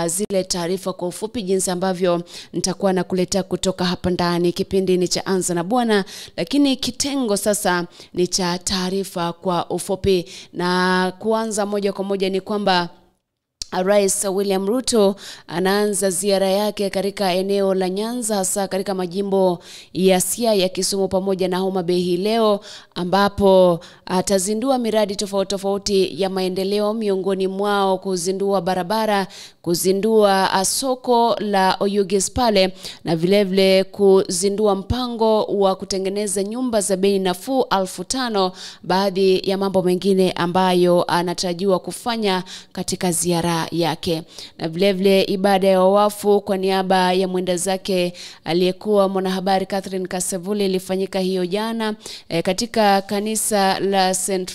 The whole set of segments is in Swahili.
zile taarifa kwa ufupi, jinsi ambavyo nitakuwa nakuletea kutoka hapa ndani. Kipindi ni cha Anza na Bwana, lakini kitengo sasa ni cha taarifa kwa ufupi. Na kuanza moja kwa moja ni kwamba Rais William Ruto anaanza ziara yake katika eneo la Nyanza, hasa katika majimbo ya Siaya, Kisumu pamoja na Homa Bay hii leo, ambapo atazindua miradi tofauti tofauti ya maendeleo, miongoni mwao kuzindua barabara, kuzindua soko la Oyugis pale, na vile vile kuzindua mpango wa kutengeneza nyumba za bei nafuu 5,000, baadhi ya mambo mengine ambayo anatarajiwa kufanya katika ziara yake. Na vile vile ibada ya wafu kwa niaba ya mwenda zake aliyekuwa mwanahabari Catherine Kasavuli ilifanyika hiyo jana katika kanisa la St.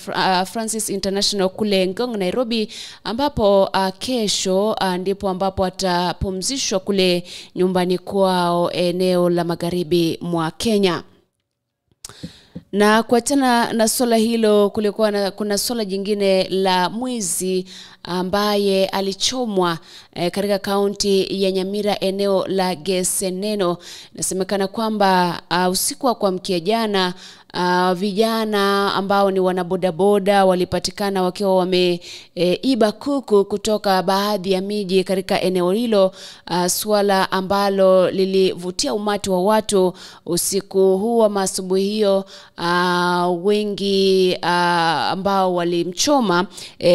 Francis International kule Ngong, Nairobi, ambapo kesho ndipo ambapo atapumzishwa kule nyumbani kwao eneo la magharibi mwa Kenya. Na kuachana na swala hilo, kulikuwa na, kuna swala jingine la mwizi ambaye alichomwa katika kaunti ya Nyamira eneo la Geseneno. Nasemekana kwamba usiku wa kuamkia jana vijana ambao ni wanabodaboda walipatikana wakiwa wameiba kuku kutoka baadhi ya miji katika eneo hilo, swala ambalo lilivutia umati wa watu usiku huo ama asubuhi hiyo. Wengi ambao walimchoma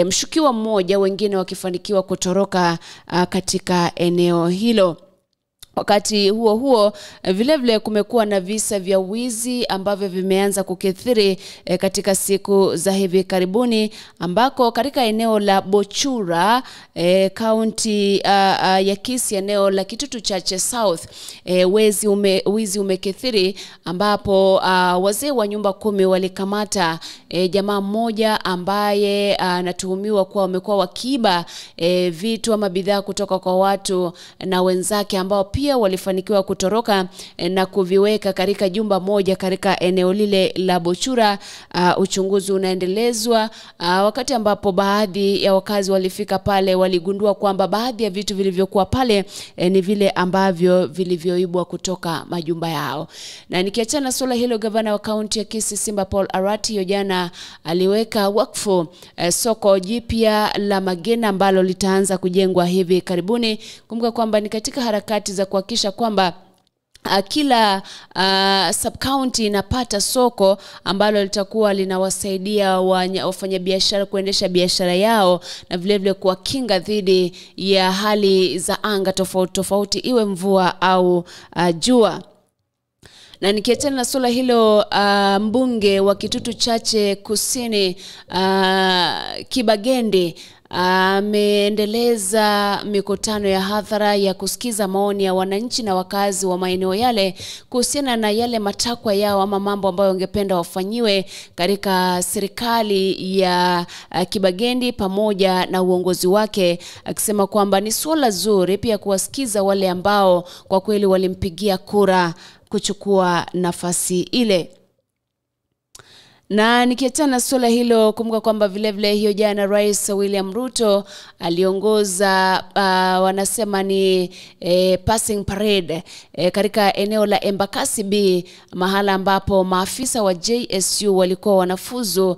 mshukiwa mmoja, wengine wakifanikiwa kutoroka katika eneo hilo. Wakati huo huo, vile vile kumekuwa na visa vya wizi ambavyo vimeanza kukithiri katika siku za hivi karibuni, ambako katika eneo la Bochura, kaunti ya Kisii, eneo la Kitutu Chache South, wizi umekithiri, ambapo wazee wa nyumba 10 walikamata jamaa mmoja ambaye anatuhumiwa kuwa wamekuwa wakiiba vitu ama bidhaa kutoka kwa watu na wenzake ambao pia walifanikiwa kutoroka na kuviweka katika jumba moja katika eneo lile la Bochura. Uchunguzi unaendelezwa, wakati ambapo baadhi ya wakazi walifika pale waligundua kwamba baadhi ya vitu vilivyokuwa pale ni vile ambavyo vilivyoibwa kutoka majumba yao. Na nikiachana swala hilo, gavana wa kaunti ya Kisii Simba Paul Arati jana aliweka wakfu soko jipya la Magena ambalo litaanza kujengwa hivi karibuni. Kumbuka kwamba ni katika harakati za kuhakikisha kwamba kila sub-county inapata soko ambalo litakuwa linawasaidia wafanyabiashara kuendesha biashara yao na vile vile kuwakinga dhidi ya hali za anga tofauti tofauti, iwe mvua au jua. Na nikiachana na suala hilo, mbunge wa Kitutu Chache Kusini Kibagendi ameendeleza mikutano ya hadhara ya kusikiza maoni ya wananchi na wakazi wa maeneo yale kuhusiana na yale matakwa yao ama mambo ambayo wangependa wafanyiwe katika serikali ya Kibagendi pamoja na uongozi wake, akisema kwamba ni suala zuri pia kuwasikiza wale ambao kwa kweli walimpigia kura kuchukua nafasi ile. Na nikiachana suala hilo, kumbuka kwamba vile vile hiyo jana Rais William Ruto aliongoza wanasema ni passing parade katika eneo la Embakasi B, mahala ambapo maafisa wa JSU walikuwa wanafuzu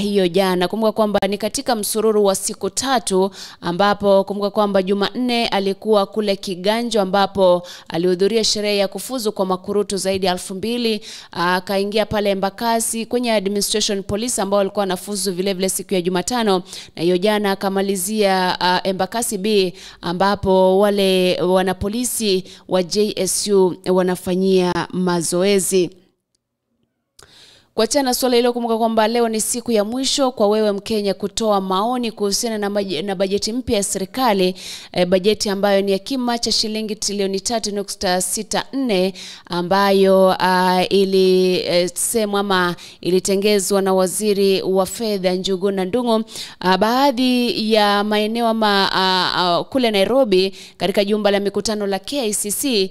hiyo jana. Kumbuka kwamba ni katika msururu wa siku 3, ambapo kumbuka kwamba Jumanne alikuwa kule Kiganjo ambapo alihudhuria sherehe ya kufuzu kwa makurutu zaidi ya 2000, akaingia pale Embakasi kwenye Administration Police ambao walikuwa wanafuzu vile vile siku ya Jumatano, na hiyo jana akamalizia Embakasi B ambapo wale wanapolisi wa JSU wanafanyia mazoezi. Kuachana swala hilo, kumbuka kwamba leo ni siku ya mwisho kwa wewe Mkenya kutoa maoni kuhusiana na bajeti mpya ya serikali, bajeti ambayo ni ya kima cha shilingi trilioni 3.64 ambayo ilisemwa ama ilitengezwa na waziri wa fedha Njuguna Ndung'u. Baadhi ya maeneo ama kule Nairobi katika jumba la mikutano la KICC,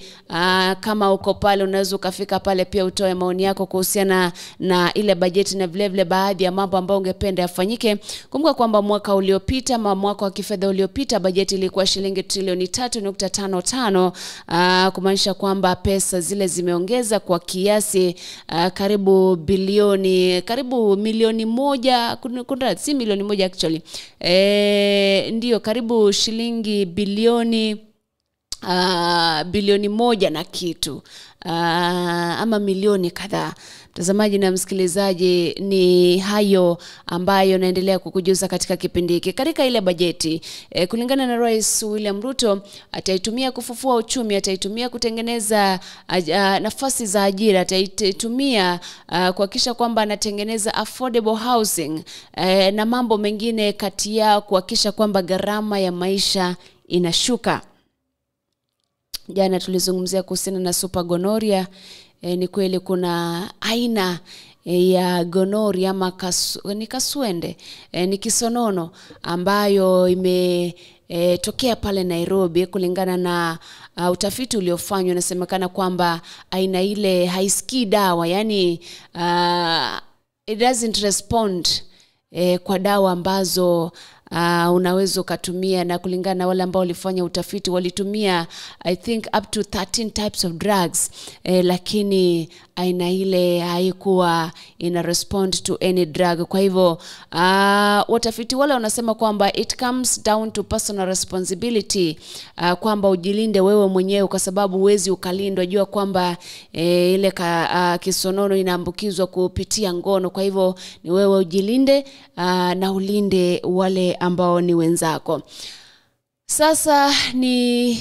kama uko pale unaweza ukafika pale pia utoe maoni yako kuhusiana na na ile bajeti na vile vile baadhi ya mambo ambayo ungependa yafanyike. Kumbuka kwamba mwaka uliopita ama mwaka wa kifedha uliopita bajeti ilikuwa shilingi trilioni 3.55, kumaanisha kwamba pesa zile zimeongeza kwa kiasi karibu bilioni, karibu milioni moja, si milioni moja actually, ndio karibu shilingi bilioni bilioni moja na kitu, ama milioni kadhaa. Mtazamaji na msikilizaji, ni hayo ambayo naendelea kukujuza katika kipindi hiki. Katika ile bajeti, kulingana na Rais William Ruto, ataitumia kufufua uchumi, ataitumia kutengeneza nafasi za ajira, ataitumia kuhakikisha kwamba anatengeneza affordable housing, na mambo mengine kati yao kuhakikisha kwamba gharama ya maisha inashuka. Jana tulizungumzia kuhusiana na super gonorrhea. Ni kweli kuna aina ya gonorrhea ama ni kaswende, ni kisonono ambayo imetokea pale Nairobi. Kulingana na utafiti uliofanywa, inasemekana kwamba aina ile haisikii dawa, yani it doesn't respond kwa dawa ambazo unaweza ukatumia. Na kulingana na wale ambao walifanya utafiti, walitumia I think up to 13 types of drugs, lakini aina ile haikuwa ina respond to any drug. Kwa hivyo watafiti wale wanasema kwamba it comes down to personal responsibility, kwamba ujilinde wewe mwenyewe, kwa sababu huwezi ukalindwa. Jua kwamba ile kisonono inaambukizwa kupitia ngono. Kwa hivyo ni wewe ujilinde na ulinde wale ambao ni wenzako. Sasa ni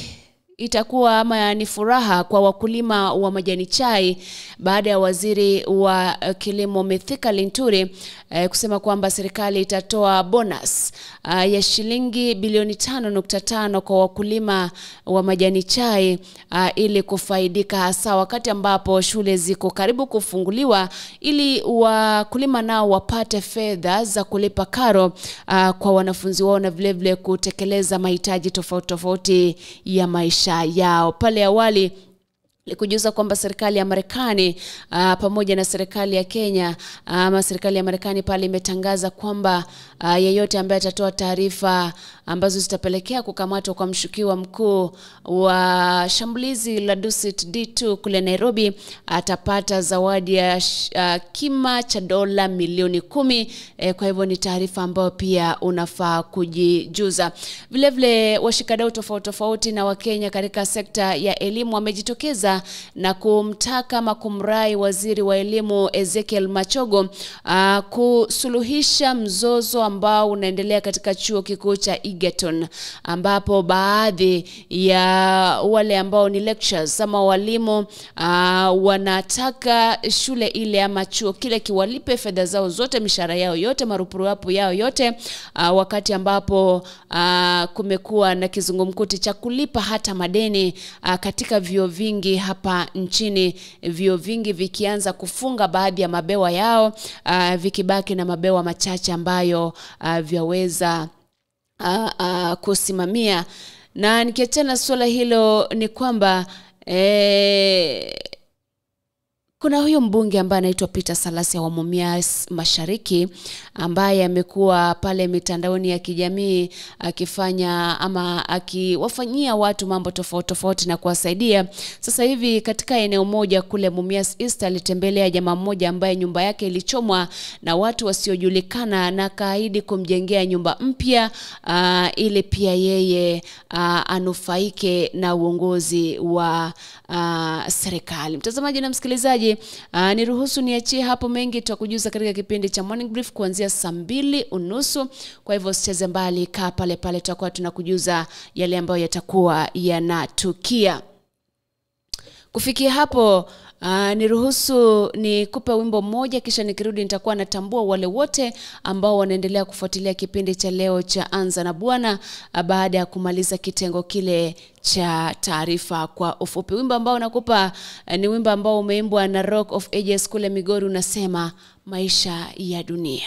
itakuwa ama ni furaha kwa wakulima wa majani chai baada ya waziri wa kilimo Mithika Linturi kusema kwamba serikali itatoa bonus ya shilingi bilioni 5.5 kwa wakulima wa majani chai ili kufaidika, hasa wakati ambapo shule ziko karibu kufunguliwa, ili wakulima nao wapate fedha za kulipa karo kwa wanafunzi wao na vile vile kutekeleza mahitaji tofauti tofauti ya maisha yao. Pale awali nilikujuza kwamba serikali ya Marekani pamoja na serikali ya Kenya, ama serikali ya Marekani pale imetangaza kwamba yeyote ambaye atatoa taarifa ambazo zitapelekea kukamatwa kwa mshukiwa mkuu wa shambulizi la Dusit D2 kule Nairobi atapata zawadi ya kima cha dola milioni 10. Kwa hivyo ni taarifa ambayo pia unafaa kujijuza. Vile vile washikadau tofauti tofauti na Wakenya katika sekta ya elimu wamejitokeza na kumtaka ama kumrai waziri wa elimu Ezekiel Machogo kusuluhisha mzozo ambao unaendelea katika chuo kikuu cha Egerton, ambapo baadhi ya wale ambao ni lecturers ama walimu wanataka shule ile ama chuo kile kiwalipe fedha zao zote, mishahara yao yote, marupurupu yao yote, wakati ambapo kumekuwa na kizungumkuti cha kulipa hata madeni katika vyuo vingi hapa nchini, vyuo vingi vikianza kufunga baadhi ya mabewa yao, vikibaki na mabewa machache ambayo vyaweza kusimamia. Na nikiachana swala hilo ni kwamba kuna huyu mbunge ambaye anaitwa Peter Salasya wa Mumias Mashariki, ambaye amekuwa pale mitandaoni ya kijamii akifanya ama akiwafanyia watu mambo tofauti tofauti na kuwasaidia. Sasa hivi katika eneo moja kule Mumias East alitembelea jamaa mmoja ambaye nyumba yake ilichomwa na watu wasiojulikana, na kaahidi kumjengea nyumba mpya ili pia yeye anufaike na uongozi wa serikali. Mtazamaji na msikilizaji, niruhusu niachie hapo, mengi tutakujuza katika kipindi cha Morning Brief kuanzia saa 2:30. Kwa hivyo usicheze mbali, kaa pale pale, tutakuwa tunakujuza yale ambayo yatakuwa yanatukia. Kufikia hapo, niruhusu nikupe wimbo mmoja, kisha nikirudi nitakuwa natambua wale wote ambao wanaendelea kufuatilia kipindi cha leo cha Anza na Bwana baada ya kumaliza kitengo kile cha taarifa kwa ufupi. Wimbo ambao nakupa ni wimbo ambao umeimbwa na Rock of Ages kule Migori, unasema maisha ya dunia.